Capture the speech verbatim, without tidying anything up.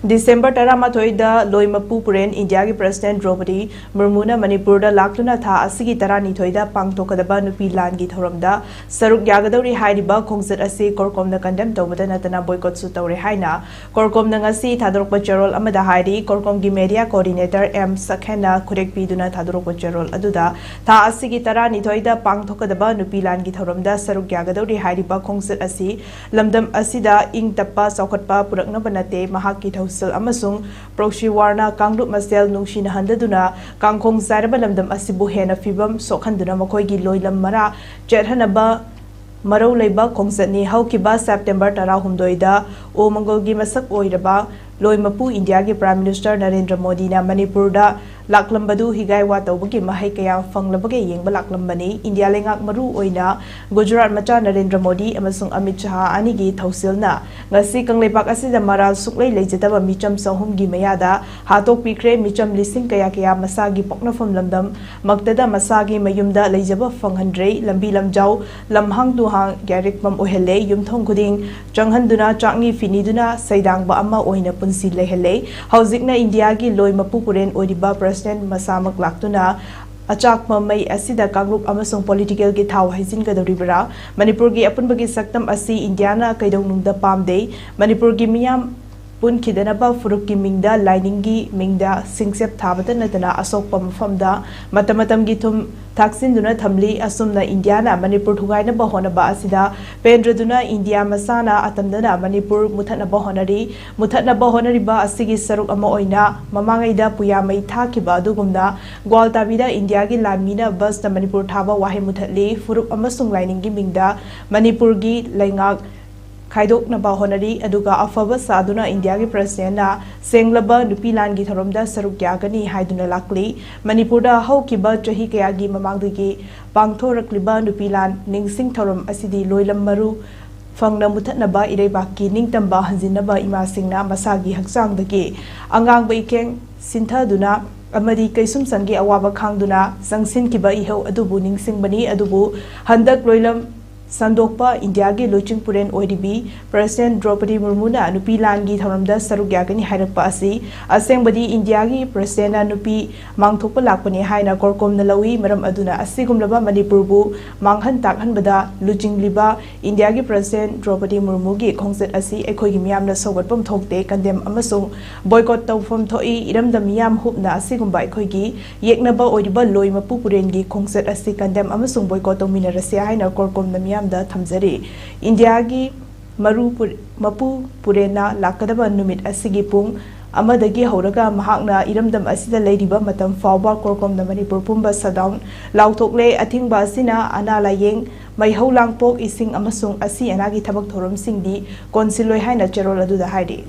December ꯇꯔꯥꯃꯥꯊꯣꯏꯗ ꯂꯣꯏ ꯃꯄꯨ ꯄꯨꯔꯦꯟ ꯏꯟꯗꯤꯌꯥꯒꯤ ꯄ꯭ꯔꯁꯤꯗꯦꯟꯠ ꯗ꯭ꯔꯧꯄꯗꯤ ꯃꯨꯔꯃꯨꯅ ꯃꯅꯤꯄꯨꯔꯗ ꯂꯥꯛꯇꯨꯅ ꯊꯥ ꯑꯁꯤꯒꯤ ꯇꯔꯥꯅꯤꯊꯣꯏꯗ ꯄꯥꯡꯊꯣꯛꯀꯗꯕ ꯅꯨꯄꯤ ꯂꯥꯟꯒꯤ ꯊꯧꯔꯝꯗ ꯁꯔꯨꯛ ꯌꯥꯒꯗꯧꯔꯤ ꯍꯥꯏꯔꯤꯕ ꯈꯣꯡꯆꯠ ꯑꯁꯤ ꯀꯣꯔꯀꯣꯝꯅ ꯀꯟꯗꯦꯝ ꯇꯧꯕꯗ ꯅꯠꯇꯅ ꯕꯣꯏꯀꯣꯠꯁꯨ ꯇꯧꯔꯦ ꯍꯥꯏꯅ ꯀꯣꯔꯀꯣꯝꯅ ꯉꯁꯤ ꯊꯥꯗꯣꯔꯛꯄ ꯆꯦꯔꯣꯜ ꯑꯃꯗ ꯍꯥꯏꯔꯤ꯫ ꯀꯣꯔꯀꯣꯝꯒꯤ ꯃꯦꯗꯤꯌꯥ ꯀꯣꯑꯣꯔꯗꯤꯅꯦꯇꯔ ꯑꯦꯝ ꯁꯛꯍꯦꯟꯅ ꯈꯨꯔꯦꯛ ꯄꯤꯗꯨꯅ ꯊꯥꯗꯣꯔꯛꯄ ꯆꯦꯔꯣꯜ ꯑꯗꯨꯗ ꯊꯥ ꯑꯁꯤꯒꯤ ꯇꯔꯥꯅꯤꯊꯣꯏꯗ ꯄꯥꯡꯊꯣꯛꯀꯗꯕ ꯅꯨꯄꯤ ꯂꯥꯟꯒꯤ ꯊꯧꯔꯝꯗ ꯁꯔꯨꯛ ꯌꯥꯒꯗꯧꯔꯤ ꯍꯥꯏꯔꯤꯕ ꯈꯣꯡꯆꯠ ꯑꯁꯤ ꯂꯝꯗꯝ ꯑꯁꯤꯗ ꯏꯪ ꯇꯞꯄ ꯆꯥꯎꯈꯠꯄ ꯄꯨꯔꯛꯅꯕ ꯅꯠꯇꯦ, ꯃꯍꯥꯛꯀꯤ ꯊꯧꯁꯤꯜ ꯑꯃꯁꯨꯡ ꯄ꯭ꯔꯣꯛꯁꯤ ꯋꯥꯔꯅ ꯀꯥꯡꯂꯨꯞ ꯃꯁꯦꯜ ꯅꯨꯡꯁꯤꯅꯍꯟꯗꯗꯨꯅ ꯀꯥꯡꯈꯣꯡ ꯆꯥꯏꯔꯕ ꯂꯝꯗꯝ ꯑꯁꯤꯕꯨ ꯍꯦꯟꯅ ꯐꯤꯕꯝ ꯁꯣꯛꯍꯟꯗꯨꯅ ꯃꯈꯣꯏꯒꯤ ꯂꯣꯏꯂꯝ ꯃꯔꯥ ꯆꯦꯠꯍꯟꯅꯕ ꯃꯔꯧ ꯂꯩꯕ ꯈꯣꯡꯆꯠꯅꯤ꯫ ꯍꯧꯈꯤꯕ ꯁꯦꯞꯇꯦꯝꯕꯔ ꯇꯔꯥꯍꯨꯝꯗꯣꯏꯗ ꯑꯣ ꯃꯪꯒꯣꯜꯒꯤ ꯃꯁꯛ ꯑꯣꯏꯔꯕ ꯂꯣꯏ ꯃꯄꯨ ꯏꯟꯗꯤꯌꯥꯒꯤ ꯄ꯭ꯔꯥꯏꯝ ꯃꯤꯅꯤꯁꯇꯔ ꯅꯔꯦꯟꯗ꯭ꯔ ꯃꯣꯗꯤꯅ ꯃꯅꯤꯄꯨꯔꯗ ꯂꯥꯛꯂꯝꯕꯗꯨ ꯍꯤꯒꯥꯏ ꯋꯥ ꯇꯧꯕꯒꯤ ꯃꯍꯩ ꯀꯌꯥ ꯐꯪꯂꯕꯒꯦ ꯌꯦꯡꯕ ꯂꯥꯛꯂꯝꯕꯅꯤ꯫ ꯏꯟꯗꯤꯌꯥ ꯂꯩꯉꯥꯛ ꯃꯔꯨ ꯑꯣꯏꯅ ꯒꯨꯖꯔꯥꯠ ꯃꯆꯥ ꯅꯔꯦꯟꯗ꯭ꯔ ꯃꯣꯗꯤ ꯑꯃꯁꯨꯡ ꯑꯃꯤꯠ ꯁꯍꯥ ꯑꯅꯤꯒꯤ ꯊꯧꯁꯤꯜꯅ ꯉꯁꯤ ꯀꯪꯂꯩꯄꯥꯛ ꯑꯁꯤꯗ ꯃꯔꯥꯜ ꯁꯨꯛꯂꯩ ꯂꯩꯖꯗꯕ ꯃꯤꯆꯝ ꯆꯍꯨꯝꯒꯤ ꯃꯌꯥꯗ ꯍꯥꯠꯇꯣꯛꯄꯤꯈ꯭ꯔꯦ꯫ ꯃꯤꯆꯝ ꯂꯤꯁꯤꯡ ꯀꯌꯥ ꯀꯌꯥ ꯃꯁꯥꯒꯤ ꯄꯣꯛꯅꯐꯝ ꯂꯝꯗꯝ ꯃꯛꯇꯗ ꯃꯁꯥꯒꯤ ꯃꯌꯨꯝꯗ ꯂꯩꯖꯕ ꯐꯪꯍꯟꯗ꯭ꯔꯦ꯫ ꯂꯝꯕꯤ ꯂꯝꯖꯥꯎ, ꯂꯝꯍꯥꯡ ꯇꯨꯍꯥꯡ, ꯌꯥꯏꯔꯤꯛꯐꯝ ꯑꯣꯏꯍꯜꯂꯦ꯫ ꯌꯨꯝꯊꯣꯡ ꯈꯨꯗꯤꯡ ꯆꯪꯍꯟꯗꯨꯅ ꯆꯥꯛꯅꯤ ꯐꯤꯅꯤꯗꯨꯅ ꯁꯩꯗꯥꯡꯕ ꯑꯃ ꯑꯣꯏꯅ ꯄꯨꯟꯁꯤ ꯂꯩꯍꯜꯂꯦ꯫ ꯍꯧꯖꯤꯛꯅ ꯏꯟꯗꯤꯌꯥꯒꯤ ꯂꯣꯏ ꯃꯄꯨ ꯄꯨꯔꯦꯟ ꯑꯣꯏꯔꯤꯕ ꯄ꯭ꯔꯁꯤꯗꯦꯟꯠ ꯃꯁꯥꯃꯛ ꯂꯥꯛꯇꯨꯅ ꯑꯆꯥꯛꯄ ꯃꯩ ꯑꯁꯤꯗ ꯀꯥꯡꯂꯨꯞ ꯑꯃꯁꯨꯡ ꯄꯣꯂꯤꯇꯤꯀꯦꯜꯒꯤ ꯊꯥꯎ ꯍꯩꯖꯤꯟꯒꯗꯧꯔꯤꯕ꯭ꯔꯥ? ꯃꯅꯤꯄꯨꯔꯒꯤ ꯑꯄꯨꯟꯕꯒꯤ ꯁꯛꯇꯝ ꯑꯁꯤ ꯏꯟꯗꯤꯌꯥꯅ ꯀꯩꯗꯧꯅꯨꯡꯗ ꯄꯥꯝꯗꯦ꯫ ꯃꯅꯤꯄꯨꯔꯒꯤ ꯃꯤꯌꯥꯝ ꯄꯨꯟꯈꯤꯗꯅꯕ ꯐꯨꯔꯨꯞꯀꯤ ꯃꯤꯡꯗ, ꯂꯥꯏꯅꯤꯡꯒꯤ ꯃꯤꯡꯗ ꯁꯤꯡꯆꯞ ꯊꯥꯕꯇ ꯅꯠꯇꯅ ꯑꯁꯣꯛꯄ ꯃꯐꯝꯗ ꯃꯇꯝ ꯃꯇꯝꯒꯤ ꯊꯨꯝ ꯊꯥꯛꯆꯤꯟꯗꯨꯅ ꯊꯝꯂꯤ꯫ ꯑꯁꯨꯝꯅ ꯏꯟꯗꯤꯌꯥꯅ ꯃꯅꯤꯄꯨꯔ ꯊꯨꯒꯥꯏꯅꯕ ꯍꯣꯠꯅꯕ ꯑꯁꯤꯗ ꯄꯦꯟꯗ꯭ꯔꯗꯨꯅ ꯏꯟꯗꯤꯌꯥ ꯃꯁꯥꯅ ꯑꯇꯝꯗꯅ ꯃꯅꯤꯄꯨꯔ ꯃꯨꯊꯠꯅꯕ ꯍꯣꯠꯅꯔꯤ꯫ ꯃꯨꯊꯠꯅꯕ ꯍꯣꯠꯅꯔꯤꯕ ꯑꯁꯤꯒꯤ ꯁꯔꯨꯛ ꯑꯃ ꯑꯣꯏꯅ ꯃꯃꯥꯡꯉꯩꯗ ꯄꯨꯌꯥꯃꯩ ꯊꯥꯈꯤꯕ ꯑꯗꯨꯒꯨꯝꯅ ꯒ꯭ꯋꯥꯜꯇꯥꯕꯤꯗ ꯏꯟꯗꯤꯌꯥꯒꯤ ꯂꯥꯟꯃꯤꯅ ꯕꯁꯇ ꯃꯅꯤꯄꯨꯔ ꯊꯥꯕ ꯋꯥꯍꯩ ꯃꯨꯊꯠꯂꯤ꯫ ꯐꯨꯔꯨꯞ ꯑꯃꯁꯨꯡ ꯂꯥꯏꯅꯤꯡꯒꯤ ꯃꯤꯡꯗ ꯃꯅꯤꯄꯨꯔꯒꯤ ꯂꯩꯉꯥꯛ ꯈꯥꯏꯗꯣꯛꯅꯕ ꯍꯣꯠꯅꯔꯤ, ꯑꯗꯨꯒ ꯑꯐꯕ ꯁꯥꯗꯨꯅ ꯏꯟꯗꯤꯌꯥꯒꯤ ꯄ꯭ꯔꯁꯤꯗꯦꯟꯠꯅ ꯁꯦꯡꯂꯕ ꯅꯨꯄꯤ ꯂꯥꯟꯒꯤ ꯊꯧꯔꯝꯗ ꯁꯔꯨꯛ ꯌꯥꯒꯅꯤ ꯍꯥꯏꯗꯨꯅ ꯂꯥꯛꯂꯤ꯫ ꯃꯅꯤꯄꯨꯔꯗ ꯍꯧꯈꯤꯕ ꯆꯍꯤ ꯀꯌꯥꯒꯤ ꯃꯃꯥꯡꯗꯒꯤ ꯄꯥꯡꯊꯣꯔꯛꯂꯤꯕ ꯅꯨꯄꯤ ꯂꯥꯟ ꯅꯤꯡꯁꯤꯡ ꯊꯧꯔꯝ ꯑꯁꯤꯗꯤ ꯂꯣꯏꯂꯝ ꯃꯔꯨ ꯐꯪꯅ ꯃꯨꯊꯠꯅꯕ, ꯏꯔꯩꯕꯥꯛꯀꯤ ꯅꯤꯡꯇꯝꯕ ꯍꯟꯖꯤꯟꯅꯕ ꯏꯃꯥꯁꯤꯡꯅ ꯃꯁꯥꯒꯤ ꯍꯛꯆꯥꯡꯗꯒꯤ ꯑꯉꯥꯡꯕ ꯏꯀꯦꯡ ꯁꯤꯟꯊꯗꯨꯅ ꯑꯃꯗꯤ ꯀꯩꯁꯨꯝꯁꯪꯒꯤ ꯑꯋꯥꯕ ꯈꯥꯡꯗꯨꯅ ꯆꯪꯁꯤꯟꯈꯤꯕ ꯏꯍꯧ ꯑꯗꯨꯕꯨ ꯅꯤꯡꯁꯤꯡꯕꯅꯤ꯫ ꯑꯗꯨꯕꯨ ꯍꯟꯗꯛ ꯂꯣꯏꯂꯝ ꯁꯟꯗꯣꯛꯄ꯫ ꯏꯟꯗꯤꯌꯥꯒꯤ ꯂꯨꯆꯤꯡ ꯄꯨꯔꯦꯟ ꯑꯣꯏꯔꯤꯕꯤ ꯄ꯭ꯔꯦꯁꯤꯗꯦꯟꯠ ꯗ꯭ꯔꯧꯄꯗꯤ ꯃꯨꯔꯃꯨꯅ ꯅꯨꯄꯤ ꯂꯥꯟꯒꯤ ꯊꯧꯔꯝꯗ ꯁꯔꯨꯛ ꯌꯥꯒꯅꯤ ꯍꯥꯏꯔꯛꯄ ꯑꯁꯤ ꯑꯁꯦꯡꯕꯗꯤ ꯏꯟꯗꯤꯌꯥꯒꯤ ꯄ꯭ꯔꯦꯁꯤꯗꯦꯟꯠꯅ ꯅꯨꯄꯤ ꯃꯥꯡꯊꯣꯛꯄ ꯂꯥꯛꯄꯅꯤ ꯍꯥꯏꯅ ꯀꯣꯔꯀꯣꯝꯅ ꯂꯧꯏ꯫ ꯃꯔꯝ ꯑꯗꯨꯅ ꯑꯁꯤꯒꯨꯝꯂꯕ ꯃꯅꯤꯄꯨꯔꯕꯨ ꯃꯥꯡꯍꯟ ꯇꯥꯛꯍꯟꯕꯗ ꯂꯨꯆꯤꯡꯂꯤꯕ ꯏꯟꯗꯤꯌꯥꯒꯤ ꯄ꯭ꯔꯦꯁꯤꯗꯦꯟꯠ ꯗ꯭ꯔꯧꯄꯗꯤ ꯃꯨꯔꯃꯨꯒꯤ ꯈꯣꯡꯆꯠ ꯑꯁꯤ ꯑꯩꯈꯣꯏꯒꯤ ꯃꯤꯌꯥꯝꯅ ꯁꯧꯒꯠꯐꯝ ꯊꯣꯛꯇꯦ, ꯀꯟꯗꯦꯝ ꯑꯃꯁꯨꯡ ꯕꯣꯏꯀꯣꯠ ꯇꯧꯐꯝ ꯊꯣꯛꯏ꯫ ꯏꯔꯝꯗꯝ ꯃꯤꯌꯥꯝ ꯍꯨꯞꯅ ꯑꯁꯤꯒꯨꯝꯕ ꯑꯩꯈꯣꯏꯒꯤ ꯌꯦꯛꯅꯕ ꯑꯣꯏꯔꯤꯕ ꯂꯣꯏ ꯃꯄꯨ ꯄꯨꯔꯦꯟꯒꯤ ꯈꯣꯡꯆꯠ ꯑꯁꯤ ꯀꯟꯗꯦꯝ ꯑꯃꯁꯨꯡ ꯕꯣꯏꯀꯣꯠ ꯇꯧꯃꯤꯟꯅꯔꯁꯤ ꯍꯥꯏꯅ ꯀꯣꯔꯀꯣꯝꯅ ꯃꯤꯌꯥꯝꯗ ꯊꯝꯖꯔꯤ꯫ ꯏꯟꯗꯤꯌꯥꯒꯤ ꯃꯔꯨ ꯄꯨ-, ꯃꯄꯨ ꯄꯨꯔꯦꯟꯅ ꯂꯥꯛꯀꯗꯕ ꯅꯨꯃꯤꯠ ꯑꯁꯤꯒꯤ ꯄꯨꯡ ꯑꯃꯗꯒꯤ ꯍꯧꯔꯒ ꯃꯍꯥꯛꯅ ꯏꯔꯝꯗꯝ ꯑꯁꯤꯗ ꯂꯩꯔꯤꯕ ꯃꯇꯝ ꯐꯥꯎꯕ ꯀꯣꯔꯀꯣꯝꯅ ꯃꯅꯤꯄꯨꯔ ꯄꯨꯝꯕ shutdown ꯂꯥꯎꯊꯣꯛꯂꯦ꯫ ꯑꯊꯤꯡꯕ ꯑꯁꯤꯅ ꯑꯅꯥ ꯂꯥꯌꯦꯡ, ꯃꯩꯍꯧ ꯂꯥꯡꯄꯣꯛ, ꯏꯁꯤꯡ ꯑꯃꯁꯨꯡ ꯑꯁꯤ ꯑꯅꯥꯒꯤ ꯊꯕꯛ ꯊꯧꯔꯝꯁꯤꯡꯗꯤ ꯀꯣꯟꯁꯤꯜꯂꯣꯏ ꯍꯥꯏꯅ ꯆꯦꯔꯣꯜ ꯑꯗꯨꯗ ꯍꯥꯏꯔꯤ꯫